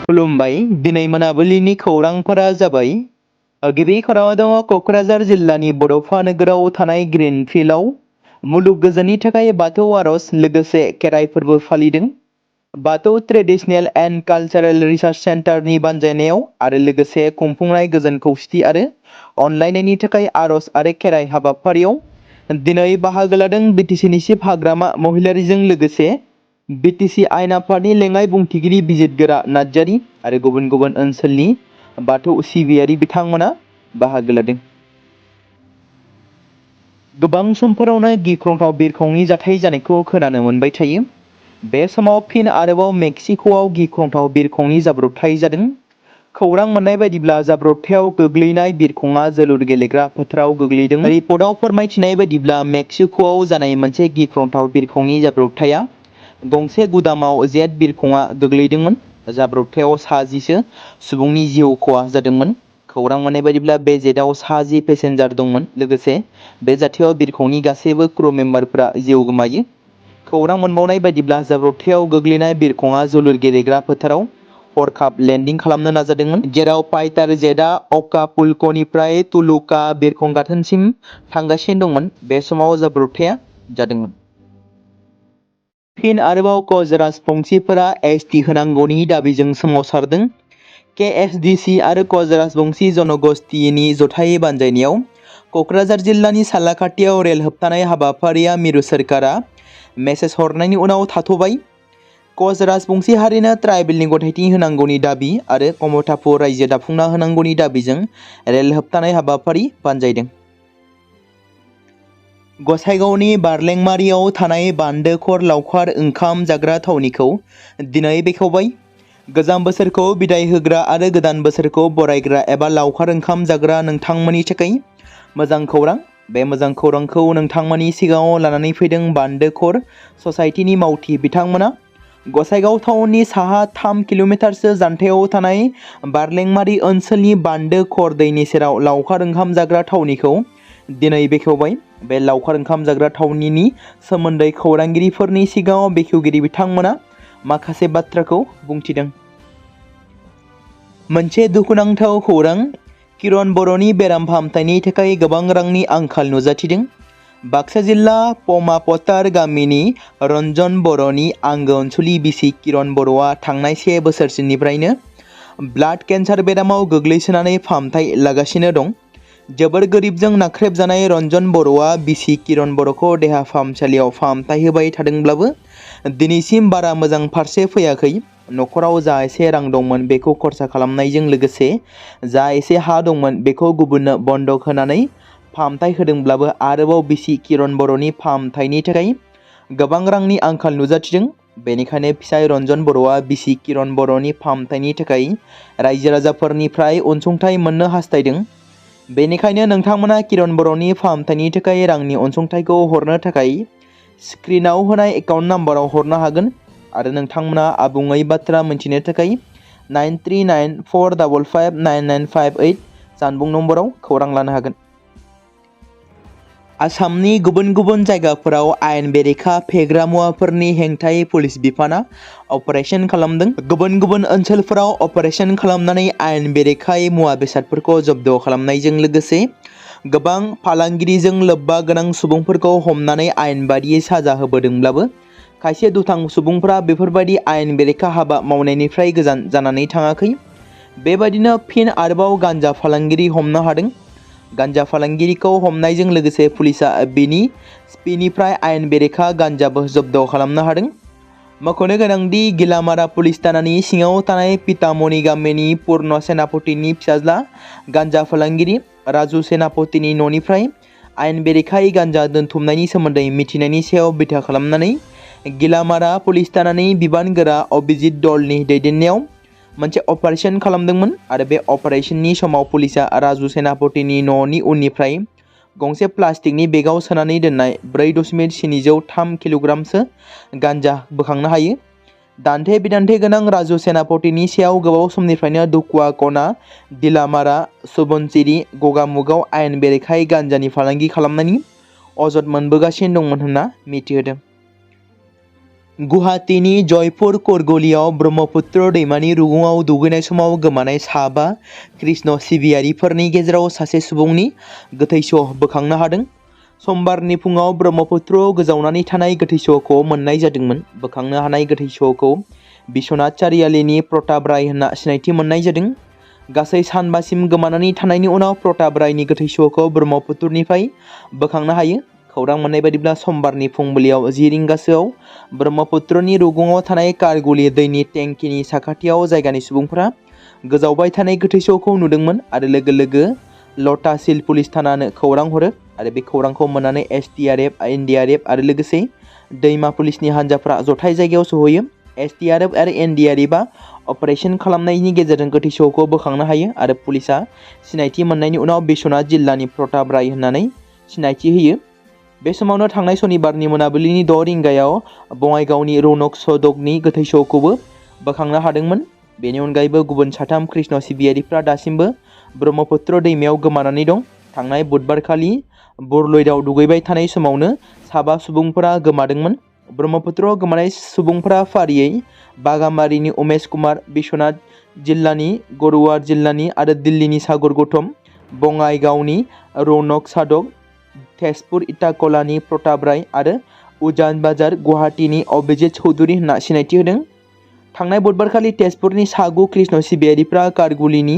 खुलुमबाय दिनै मोनाबिलिनि खौरांफोरा जाबाय गिबि खौराङाव दङ क'क्राझार जिल्लानि बड'फा नोगोराव थानाय ग्रीन फिल्डआव मुलुग गोजोननि थाखाय बाथौ आर'ज लोगोसे खेराइ फोरबो फालिदों। बाथौ ट्रेडिशनेल एन्ड कालचारेल रिसार्च सेन्टारनि बानजायनायाव आरो लोगोसे खुंफुंनाय गोजोन खौसेथि आरो अनलायनायनि थाखाय आर'ज आरो खेराइ हाबाफारियाव दिनै बाहागो लादों बिटिसिनि चिफ हाग्रामा महिलारिजों लोगोसे बिटिसि आयेन आफादनि लेङाइ बुंथिगिरि बिजितगोरा नार्जारि आरो गुबुन गुबुन ओनसोलनि बाथौ सिबियारि बिथांमोना बाहागो लादों। गोबां समफोरावनो गिख्रंथाव बिरखंनि जाथाय जानायखौ खोनानो मोनबाय थायो। बे समाव फिन आरोबाव मेक्सिक'आव गिख्रंथाव बिरखंनि जाब्रबथाय जादों। खौरां मोननाय बायदिब्ला जाब्रबथायाव गोग्लैनाय बिरखंआ जोलुर गेलेग्रा फोथाराव गोग्लैदों। रिपर्टआव फोरमायथिनाय बायदिब्ला मेक्सिक'आव जानाय मोनसे गिख्रंथाव बिरखंनि जाब्रबथाया गंसे गुदामाव जेट बिरखंआ गोग्लैदोंमोन। जाब्रबथायाव 60 सुबुंनि जिउ खहा जादोंमोन। खौरां मोननाय बायदिब्ला बे जेटआव 60 पेसेन्जार दंमोन। लोगोसे बे जाथायाव बिरखंनि गासैबो क्रू मेम्बारफोरा जिउ गोमायो। खौरां मोनबावनाय बायदिब्ला जाब्रबथायाव गोग्लैनाय बिरखंआ जोलुर गेलेग्रा फोथाराव हरखाब लेन्डिं खालामनो नाजादोंमोन, जेराव फाइटार जेटआ अकापुल्क'निफ्राय तुलुका बिरखं गाथोनसिम थांगासिनो दंमोन। बे समाव जाब्रबथाया जादोंमोन। फिन आरोबाव कच राजबंशीफोरा एसटि होनांगौनि दाबिजों सोमावसारदों। केएसडिसि आरो कच राजबंशी जनगोष्ठीनि जथायै बानजायनायाव क'क्राझार जिल्लानि सालाकाटियाव रेल होबथानाय हाबाफारिया मिरु सोरखारा मेसेज हरनायनि उनाव थाथ'बाय। कच राजबंशी हारिनो ट्राइबेलनि गथायथि होनांगौनि दाबि आरो कमतापुर रायजो दाफुंना होनांगौनि दाबिजों रेल होबथानाय हाबाफारि बानजायदों। गसाइगावनि बारलेंमारियाव थानाय बान्दो खर लावखार ओंखाम जाग्रा थावनिखौ दिनै बेखेवबाय। गोजाम बोसोरखौ बिदाय होग्रा आरो गोदान बोसोरखौ बरायग्रा एबा लावखार ओंखाम जाग्रा नोंथांमोननि थाखाय मोजां खौरां। बे मोजां खौरांखौ नोंथांमोननि सिगाङाव लानानै फैदों बान्दो खर ससाइटिनि मावथि बिथांमोना। गसाइगाव टाउननि साहा 3 किल'मिटारसो जानथायाव थानाय बारलेंमारि ओनसोलनि बान्दो खर दैनि सेराव लावखार ओंखाम जाग्रा थावनिखौ दिनै बेखेवबाय। बे लावखार ओंखाम जाग्रा थावनिनि सोमोन्दै खौरांगिरिफोरनि सिगाङाव बेखेवगिरि बिथांमोना माखासे बाथ्राखौ बुंथिदों। मोनसे दुखुनांथाव खौरां, किरण बर'नि बेराम फाहामथायनि थाखाय गोबां रांनि आंखाल नुजाथिदों। बाक्सा जिल्ला पमापतार गामिनि रन्जन बर'नि आंगो अनसुलि बिसि किरण बर'आ थांनाय 1 बोसोरसोनिफ्रायनो ब्लाड केन्सार बेरामाव गोग्लैसोनानै फाहामथाय लागासिनो दं। जोबोर गोरिबजों नाख्रेबजानाय रन्जन बर'आ बिसि किरण बर'खौ देहा फाहामसालियाव फाहामथाय होबाय थादोंब्लाबो दिनैसिम बारा मोजां फारसे फैयाखै। न'खराव जा एसे रां दंमोन बेखौ खरसा खालामनायजों लोगोसे जा एसे हा दंमोन बेखौ गुबुननो बन्दक होनानै फाहामथाय होदोंब्लाबो आरोबाव बिसि किरण बर'नि फाहामथायनि थाखाय गोबां रांनि आंखाल नुजाथिदों। बेनिखायनो फिसाय रन्जन बर'आ बिसि किरण बर'नि फाहामथायनि थाखाय रायजो राजाफोरनिफ्राय अनसुंथाइ मोननो हास्थायदों। बेनिखायनो नोंथांमोना किरण बर'नि फाहामथायनि थाखाय रांनि अनसुंथाइखौ हरनो थाखाय स्क्रिनाव होनाय एकाउन्ट नाम्बाराव हरनो हागोन आरो नोंथांमोना आबुङै बाथ्रा मिथिनो थाखाय 9394559958 जानबुं नम्बराव खौरां लानो हागोन। आसामनि गुबुन गुबुन जायगाफोराव आयेन बेरेखा फेग्रा मुवाफोरनि हेंथायै पुलिस बिफाना अपारेशन खालामदों। गुबुन गुबुन ओनसोलफोराव अपारेशन खालामनानै आयेन बेरेखायै मुवा बेसादफोरखौ जब्द खालामनायजों लोगोसे गोबां फालांगिरिजों लोब्बा गोनां सुबुंफोरखौ हमनानै आयेन बादियै साजा होबोदोंब्लाबो खायसे दुथां सुबुंफोरा बेफोरबायदि आयेन बेरेखा हाबा मावनायनिफ्राय गोजान जानानै थाङाखै। बेबायदिनो फिन आरोबाव गान्जा फालांगिरि हमनो हादों। गान्जा फालांगिरिखौ हमनायजों लोगोसे पुलिसा बिनि स्पिनिफ्राय आयेन बेरेखा गान्जाबो जब्द खालामनो हादों। मख'नो गोनांदि गिलामारा पुलिस थानानि सिङाव थानाय पितामनि गामिनि पुर्ण सेनापतिनि फिसाज्ला गान्जा फालांगिरि राजु सेनापतिनि न'निफ्राय आयेन बेरेखायै गान्जा दोनथुमनायनि सोमोन्दै मिथिनायनि सायाव बिथा खालामनानै गिलामारा पुलिस थानानि बिबानगोरा अभिजित दलनि दैदेननायाव मोनसे अपारेशन खालामदोंमोन आरो बे अपारेशननि समाव पुलिसा राजु सेनापतिनि न'नि उननिफ्राय गंसे प्लास्टिकनि बेगाव सोनानै दोननाय 4.703 किल'ग्रामसो गान्जा बोखांनो हायो। दान्थे बिदान्थे गोनां राजु सेनापतिनि सायाव गोबाव समनिफ्रायनो दुखुवा कना दिलामारा सुबनसिरि गगामुगाव आयेन बेरेखायै गान्जानि फालांगि खालामनायनि अजद मोनबोगासिनो दंमोन होनना मिथिहोदों। गुवाहाटीनि जयपुर करगलियाव ब्रह्मपुत्र दैमानि रुगुङाव दुगैनाय समाव गोमानाय साबा कृष्ण सिबियारिफोरनि गेजेराव सासे सुबुंनि गोथै सह बोखांनो हादों। समबारनि फुङाव ब्रह्मपुत्रआव गोजावनानै थानाय गोथै सहखौ मोननाय जादोंमोन। बोखांनो हानाय गोथै सहखौ बिश्वनाथ चारियालिनि प्रताप राय होनना सिनायथि मोननाय जादों। गासै सानबासिम गोमानानै थानायनि उनाव प्रताप रायनि गोथै सहखौ ब्रह्मपुत्रनिफ्राय बोखांनो हायो। खौरां मोननाय बायदिब्ला समबारनि फुंबिलियाव 10 रिंगासोआव ब्रह्मपुत्रनि रुगुङाव थानाय कारगुलि दैनि टेंकिनि साखाथियाव जायगानि सुबुंफोरा गोजावबाय थानाय गोथै सहखौ नुदोंमोन आरो लोगो लोगो लटासिल पुलिस थानानो खौरां हरो आरो बे खौरांखौ मोननानै SDRF, NDRF आरो लोगोसे दैमा पुलिसनि हान्जाफ्रा जथाय जायगायाव सहैयो। SDRF आरो NDRFआ अपारेशन खालामनायनि गेजेरजों गोथै सहखौ बोखांनो हायो आरो पुलिसा सिनायथि मोननायनि उनाव बिश्वनाथ जिल्लानि प्रताप राय होननानै सिनायथि होयो। बे समावनो थांनाय सनिबारनि मोनाबिलिनि 6 रिंगायाव बङाइगावनि रौनक सदकनि गोथै सहखौबो बोखांनो हादोंमोन। बेनि अनगायैबो गुबुन 3 कृष्ण सिबियारिफ्रा दासिमबो ब्रह्मपुत्र दैमायाव गोमानानै दं। थांनाय बुधबारखालि बरलयदाव दुगैबाय थानाय समावनो साबा सुबुंफोरा गोमादोंमोन। ब्रह्मपुत्रआव गोमानाय सुबुंफोरा फारियै बागामारिनि उमेश कुमार, बिश्वनाथ जिल्लानि गरुवार जिल्लानि आरो दिल्लीनि सागर गौतम, बङाइगावनि रौनक सादक, तेजपुर इटाखलानि प्रताप राय आरो उजान बाजार गुवाहाटीनि अभिजित चौधुरी होनना सिनायथि होदों। थांनाय बुधबारखालि तेजपुरनि सागु कृष्ण सिबियारिफ्रा कारगुलिनि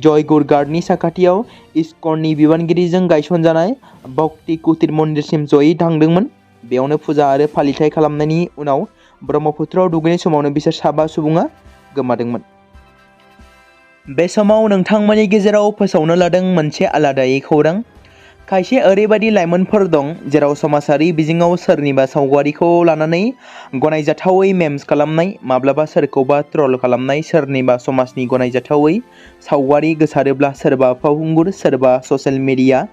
जयगुर घाटनि साखाथियाव इस्कननि बिबानगिरिजों गायसनजानाय भक्ति कुटीर मन्दिरसिम जयै थांदोंमोन। बेयावनो फुजा आरो फालिथाय खालामनायनि उनाव ब्रह्मपुत्रआव दुगैनाय समावनो बिसोर साबा सुबुङा गोमादोंमोन। बे समाव नोंथांमोननि गेजेराव फोसावनो लादों मोनसे आलादायै खौरां। खायसे ओरैबायदि लाइमोनफोर दं जेराव समाजारि बिजोङाव सोरनिबा सावगारिखौ लानानै गनायजाथावै मेम्स खालामनाय, माब्लाबा सोरखौबा ट्रल खालामनाय, सोरनिबा समाजनि गनायजाथावै सावगारि गोसारोब्ला सोरबा फावखुंगुर, सोरबा ससियेल मिडिया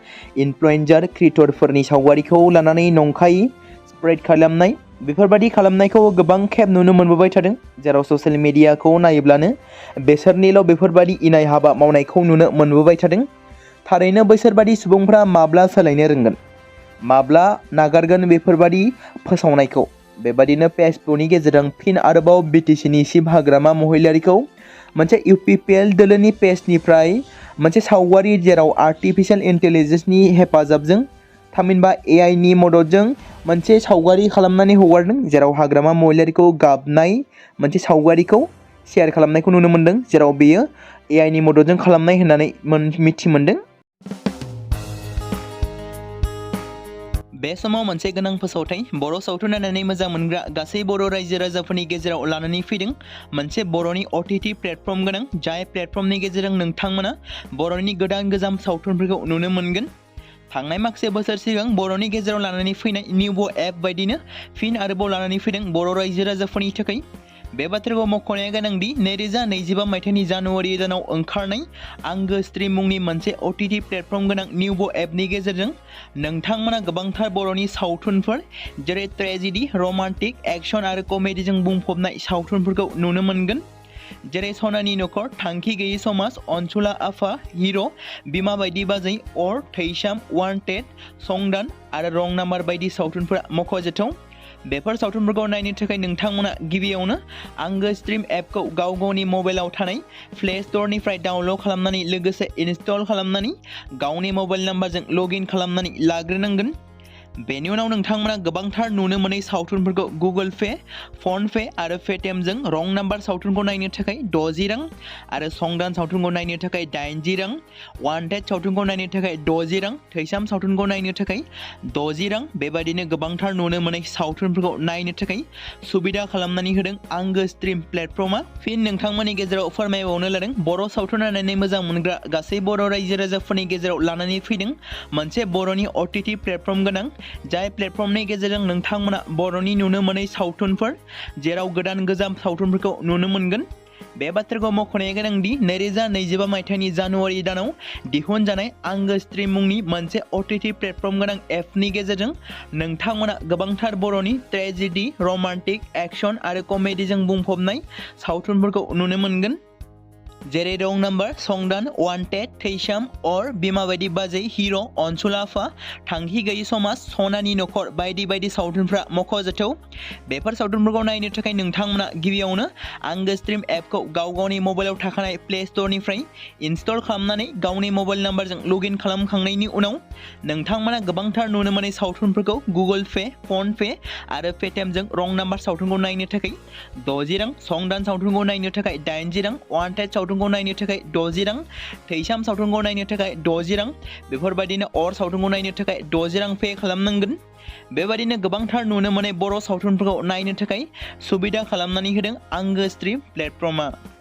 इनफ्लुएन्सार क्रिएटरफोरनि सावगारिखौ लानानै नंखायै स्प्रेड खालामनाय, बेफोरबायदि खालामनायखौ गोबां खेब नुनो मोनबोबाय थादों। जेराव ससियेल मिडियाखौ नायोब्लानो बेसोरनिल' बेफोरबायदि इनाय हाबा मावनायखौ नुनो मोनबोबाय थादों। थारैनो बैसोरबादि सुबुंफ्रा माब्ला सोलायनो रोंगोन, माब्ला नागारगोन बेफोरबादि फोसावनायखौ? बेबादिनो फेसबुकनि गेजेरजों फिन आरोबाव BTCनि सिब हाग्रामा महिलारिखौ मोनसे UPPL दोलोनि पेजनिफ्राय मोनसे सावगारि जेराव आर्टिफिशियेल इन्टेलिजेन्सनि हेफाजाबजों थामहिनबा AIनि मददजों मोनसे सावगारि खालामनानै हगारदों, जेराव हाग्रामा महिलारिखौ गाबनाय मोनसे सावगारिखौ शेयार खालामनायखौ नुनो मोन्दों, जेराव बेयो AIनि मददजों खालामनाय होननानै मिथि मोन्दों। बे समाव मोनसे गोनां फोसावथाय बर' सावथुन नायनानै मोजां मोनग्रा गासै बर' रायजो राजाफोरनि गेजेराव लानानै फैदों मोनसे बर'नि OTT प्लेटफर्म गोनां, जाय प्लेटफर्मनि गेजेरजों नोंथांमोना बर'नि गोदान गोजाम सावथुनफोरखौ नुनो मोनगोन। थांनाय माखासे बोसोर सिगां बर'नि गेजेराव लानानै फैनाय निउबो एप बायदिनो फिन आरोबाव लानानै फैदों बर' रायजो राजाफोरनि थाखाय। बे बाथ्राखौ मख'नाया गोनांदि 2025 मायथाइनि जानुवारि दानाव ओंखारनाय आंगो स्ट्रिम मुंनि मोनसे OTT प्लेटफर्म गोनां निउबो एपनि गेजेरजों नोंथांमोना गोबांथार बर'नि सावथुनफोर जेरै ट्रेजेडि, रमान्टिक, एक्शन आरो कमेडिजों बुंफबनाय सावथुनफोरखौ नुनो मोनगोन। जेरै सनानि नखर, थांखि गैयै समाज, अनसुला आफा, हिर', बिमा बायदि बाजै, अर, थैसाम, वान्टेड, संदान आरो रं नाम्बार बायदि सावथुनफोरा मख'जाथाव। बेफोर सावथुनफोरखौ नायनो थाखाय नोंथांमोना गिबियावनो आंगो स्ट्रिम एपखौ गाव गावनि मबाइलाव थानाय प्ले स्ट'रनिफ्राय डाउनल'ड खालामनानै लोगोसे इनस्टल खालामनानै गावनि मबाइल नाम्बारजों लगइन खालामनानै लाग्रोनांगोन। बेनि उनाव नोंथांमोना गोबांथार नुनो मोनै सावथुनफोरखौ गुगोल पे, फन पे आरो पेटिएमजों रं नाम्बार सावथुनखौ नायनो थाखाय 60 रां आरो संदान सावथुनखौ नायनो थाखाय 80 रां, वान्टेड सावथुनखौ नायनो थाखाय 60 रां, थैसाम सावथुनखौ नायनो थाखाय 60 रां, बेबायदिनो गोबांथार नुनो मोनै सावथुनफोरखौ नायनो थाखाय सुबिदा खालामनानै होदों आंगो स्ट्रिम प्लेटफर्मा। फिन नोंथांमोननि गेजेराव फोरमायबावनो लादों बर' सावथुन नायनानै मोजां मोनग्रा गासै बर' रायजो राजाफोरनि गेजेराव लानानै फैदों मोनसे बर'नि OTT प्लेटफर्म गोनां, जाय प्लेटफर्मनि गेजेरजों नोंथांमोना बर'नि नुनो मोनै सावथुनफोर जेराव गोदान गोजाम सावथुनफोरखौ नुनो मोनगोन। बे बाथ्राखौ मख'नाया गोनांदि 2025 मायथाइनि जानुवारि दानाव दिहुनजानाय आंगो स्ट्रिम मुंनि मोनसे OTT प्लेटफर्म गोनां एपनि गेजेरजों नोंथांमोना गोबांथार बर'नि ट्रेजेडि, रमान्टिक, एक्शन आरो कमेडिजों बुंफबनाय सावथुनफोरखौ नुनो मोनगोन। जेरै रं नाम्बार, संदान, वान्टेड, थैसाम, अर, बिमा बायदि बाजै, हिर', अनसुलाफा, थांखि गैयि समाज, सनानि नखर बायदि बायदि सावथुनफ्रा मख'जाथाव। बेफोर सावथुनफोरखौ नायनो थाखाय नोंथांमोना गिबियावनो आंगो स्ट्रिम एपखौ गाव गावनि मबाइलाव थाखानाय प्ले स्ट'रनिफ्राय इनस्टल खालामनानै गावनि मबाइल नाम्बारजों लगइन खालामखांनायनि उनाव नोंथांमोना गोबांथार नुनो मोनै सावथुनफोरखौ गुगोल पे, फन पे आरो पेटिएमजों रं नाम्बार सावथुनखौ नायनो थाखाय 60 रां, संदान सावथुनखौ नायनो थाखाय 80 रां, वान्टेड सावथुनखौ नायनो थाखाय 60 रां, थैसाम सावथुनखौ नायनो थाखाय 60 रां, बेफोरबायदिनो अर सावथुनखौ नायनो थाखाय 60 रां पे खालामनांगोन। बेबायदिनो गोबांथार नुनो मोनै बर' सावथुनफोरखौ नायनो थाखाय सुबिदा खालामनानै होदों आंगो स्ट्रिम प्लेटफर्मआ।